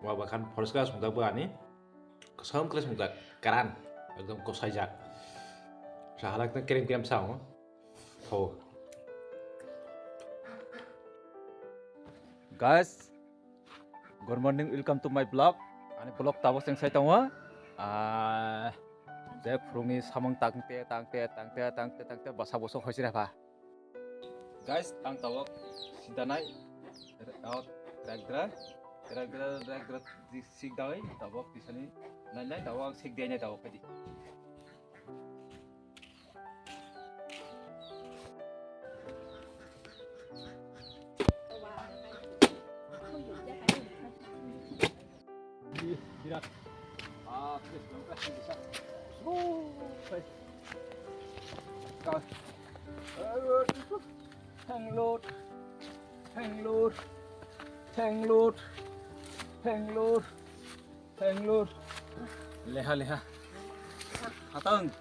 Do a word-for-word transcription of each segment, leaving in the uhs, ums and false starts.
Wa bakhan poriskar swngjak bo ani. Kwcham khe swngjak, karan. Ekdom kwsaijak. Sahalak ta kerem kerem sa wngo. Tho. Guys, good morning, welcome to my vlog. Ani vlog tabok cheng sai tongo. Ah, je phurungni samung tangte, tangte, tangte, tangte, tangte, basa bosok hoisira pha. Guys, ang tabok sidanai, out, ragdra, ragdra, ragdra, di sik dai, tabok tisani, nai, nai, tabok sik dai, nai, tabok kadi. Birat. Ah, please, don't press me, sir. Oh, please. Go. Hang load. Hang load. Hang load. Hang load. Hang load. Leha, leha. Hatang.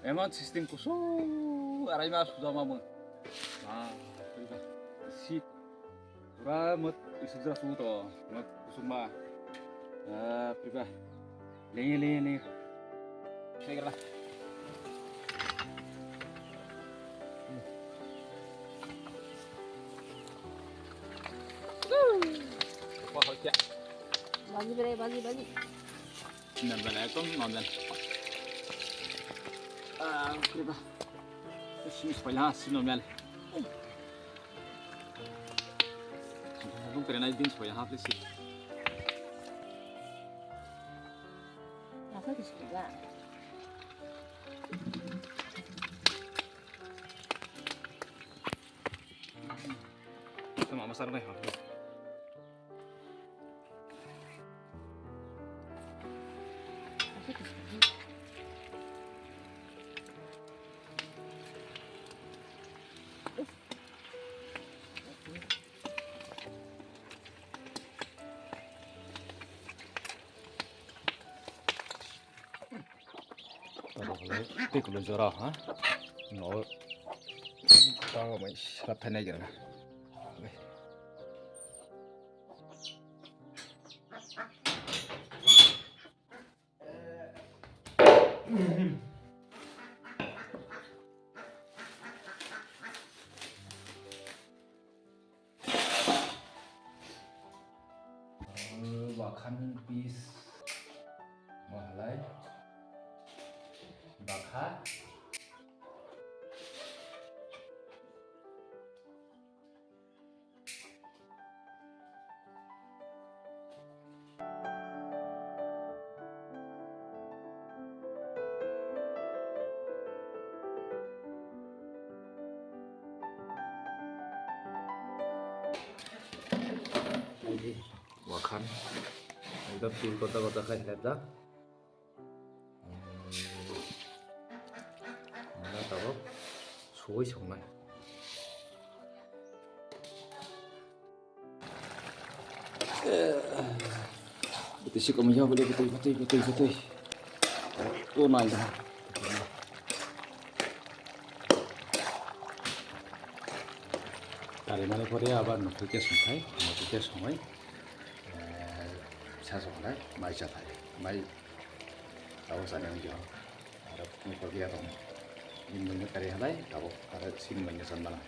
Emang system kusung. Arai ma sudah mama. Ah, si. Pura mot isuk jera sungo to, mot kusukma. Ah, priba. Lengi, lengi, lengi. Saya kira. Wah, hoja. Bagi, bre, bagi, bagi. Normal, ekdom normal. Ah, priba. Sini supaya sini normal. Bung kere nai din soya hap lesi. Apa tu sudah? Sama masar nai hap. Tei kulo jora ha. No. Tao mai srap thai nai gira. Bakhan piece. Mahalai. Bakha. Wakhan. Ekdom pil kota kota khai khaijak. Mana tabok suwi songnai. Bwtwi si kwmwi ya bwle bwtwi, bwtwi, bwtwi, bwtwi. O nai da. Karimani pore abar nukhung khe songthai, nukhung khe songwi, eh, sa songthai, mai chathai, mai tabok chani wngkhe. Aro phung kok ya tong. Ni mui no kari halai, tabok aro sin mui no san bana.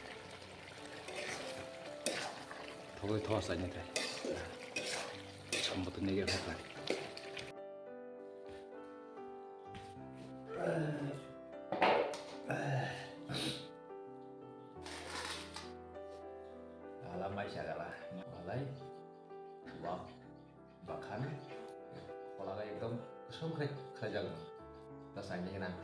Thogwi tho sa ni thai. Sambo to nege hoka. Ala mai sagala. Malai. Wah. Bakhan, kolaga ekdom kusom khlai khlaijago. Ta saini gwnang.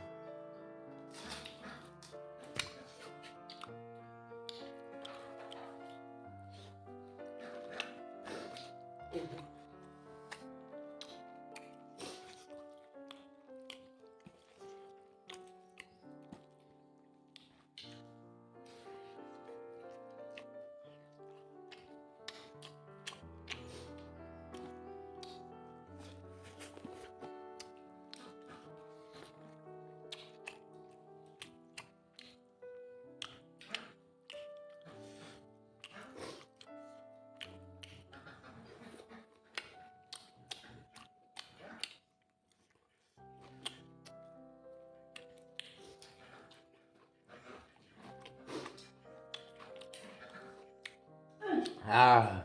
Ah.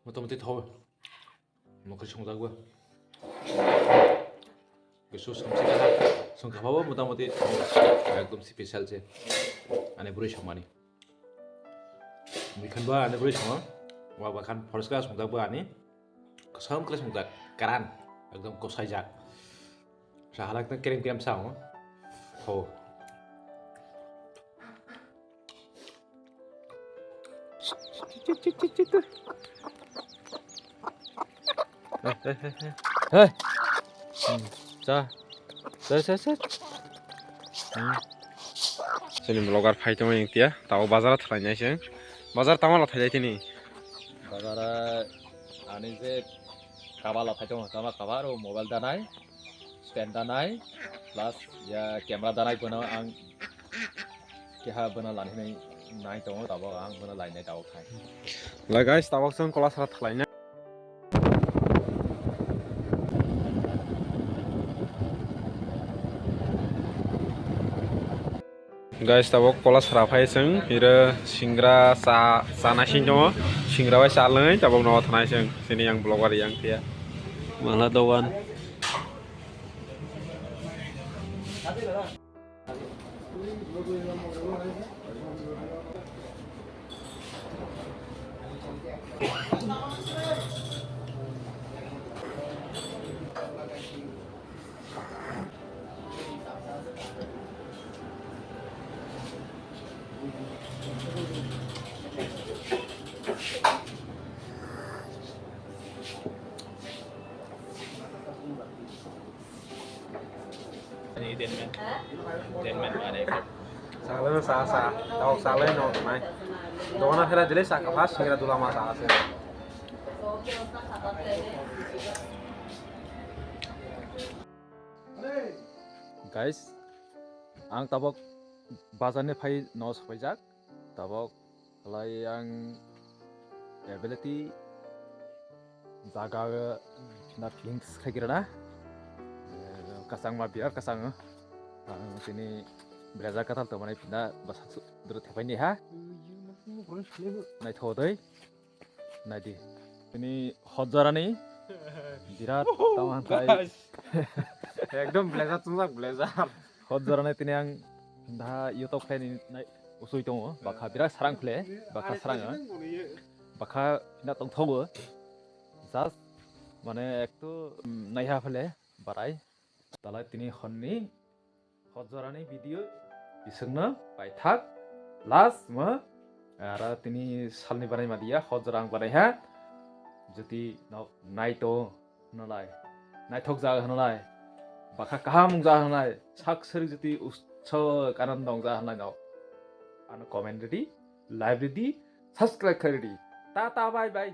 Motamoti thawi. Mokri songjakbo. Kisu samsi kaha. Songkha phabo motamoti ekdom special se. Ani bwrwi songmani. Mikhan ba ani bwrwi songo. Wa ba khan first class songjak ba ani. Kosom kre songjak. Karan. Ekdom kosaijak. Sahalak ta kerem kerem sao. Ho. Hey, hey, hey, hey. Hey. Hmm. Cha. Cha, cha, cha. Hmm. Sini vlogger phai tongma yang tia. Tao bazar thalai nai seng. Bazar tama la thalai tini. Bazar ani je kaba la phai tong, kaba kaba ro mobile danai. Stand danai, plus ya camera danai bono ang keha bono lani hinwi nai tongo, tabok ang bono lainai tabok khai. Lai guys, tabok chwng Kolasra thalai na. Guys, tabok Kolasra phai chwng, iro singra cha, cha naising tongo, singra bai cha lwng, tabok no thanai chwng, sini yang vlogger yang tia. Mala dogan. Salai no sa sa, tau salai no mai. Dona phela jele sa ka pas singra dula ma sa ase. Guys, ang tabok bazar ni phai no sopaijak, tabok lai ang ability jaga na feelings khai gira na, kasang ma birat kasang, ang tini blazer katal to mane pina basa dro thepai ni ha, naitho doi. Naidi. Ini hot jorani birat tama khai. Ekdom blazer chumjak blazer. Hot jorani tini ang da yotok khlai ni nai usui tongo. Bakha birat sarang khle. Bakha sarang. Bakha na tong thogo. Just mane ektu naiha khle barai. Talai tini honni hot jorani video bisingno paithak last mo aro tini salni banai madiya hot jora ang banai ha joti nok naito nolai naithok jaga nolai bakha kaham wng jaga nolai sak sari joti usso kanan dong jaga nolai no ano comment ready live ready subscribe khai ready tata bye bye.